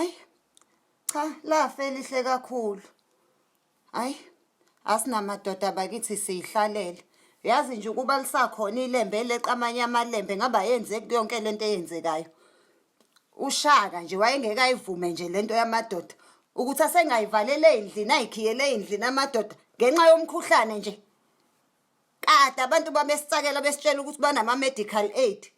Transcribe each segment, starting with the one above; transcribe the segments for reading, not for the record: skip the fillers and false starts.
Hayi cha, lafa elihle kakhulu. Hayi, asinamadoda bakithi, siyihlalele. Yazi nje ukuba lisakhona ilembe eleqa amanye amalembe, ngabe ayenzeki yonke lento eyenzekayo. UShaka nje wayengeke ayivume nje lento yamadoda ukuthi asengayivalele ey'ndlini, ayikhiyele ey'ndlini amadoda ngenxa yomkhuhlane nje. Kade abantu babesicakela besitshela ukuthi banama-medical aid,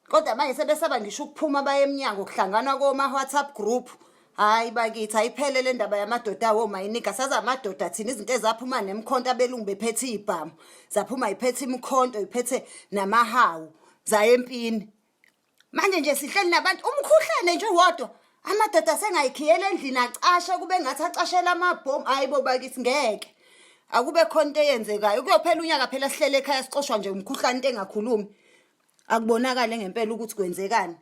kodwa manje sebesaba ngisho ukuphuma baye emnyango, kuhlanganwa koma-WhatsApp group. Hhayi bakithi, ayiphele le ndaba yamadoda awomayinika. Sazi amadoda thina izinto ezaphuma nemkhonto, abelungu bephethe iy'bhamu, zaphuma yiphethe imikhonto, iphethe namahawu, zaya empini. Manje nje sihleli nabantu, umkhuhlane nje wodwa, amadoda asengayikhiyela endlini, acashe kube ngathi acashela amabhomu. Hayi bo bakithi, ngeke, akube khona into eyenzekayo. Kuyophela unyaka phela sihlele ekhaya, sixoshwa nje umkhuhlane, into engakhulumi. Akubonakale ngempela ukuthi kwenzekani,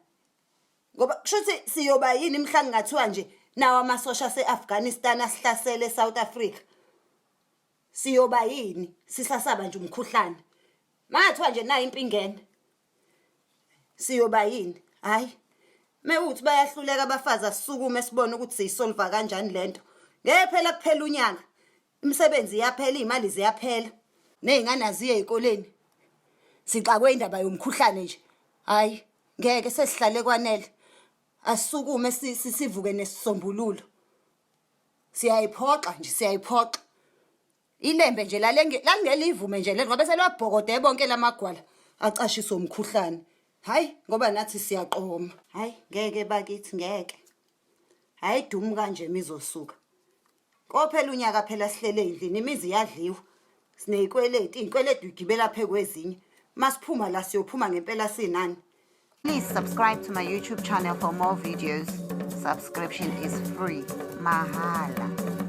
ngoba kusho ukuthi siyoba yini mhla kungathiwa nje nawo amasosha ase-Afghanistan asihlasele e-South Africa? Siyoba yini sisasaba nje umkhuhlane? Mangathiwa nje nayo impi ingene, siyoba yini? Hayi, mewuthi bayahluleka abafazi, asisukume sibone ukuthi siyisolva kanjani lento. Ngeke phela kuphela unyaka, imisebenzi iyaphela, iy'mali ziyaphela, ney'ngane aziye ey'koleni, sixakwe indaba yomkhuhlane nje. Hhayi ngeke, sesihlale kwanele, asisukume sivuke nesisombululo. Siyayiphoxa nje, siyayiphoxa. Ilembe nje lalingelivume nje lelo, ngoba selwabhokode bonke lamagwala acashiswe umkhuhlane. Hayi ngoba nathi siyaqoma. Hayi ngeke bakithi, ngeke. Hayi, dumu kanje imizosuka. Kophela unyaka phela sihlele endlini, imizi iyadliwa. Sinezikweleti, izikweleti ugibela phe kwezinye. Masiphuma la siyophuma ngempela sinani. Please subscribe to my YouTube channel for more videos. Subscription is free. Mahala.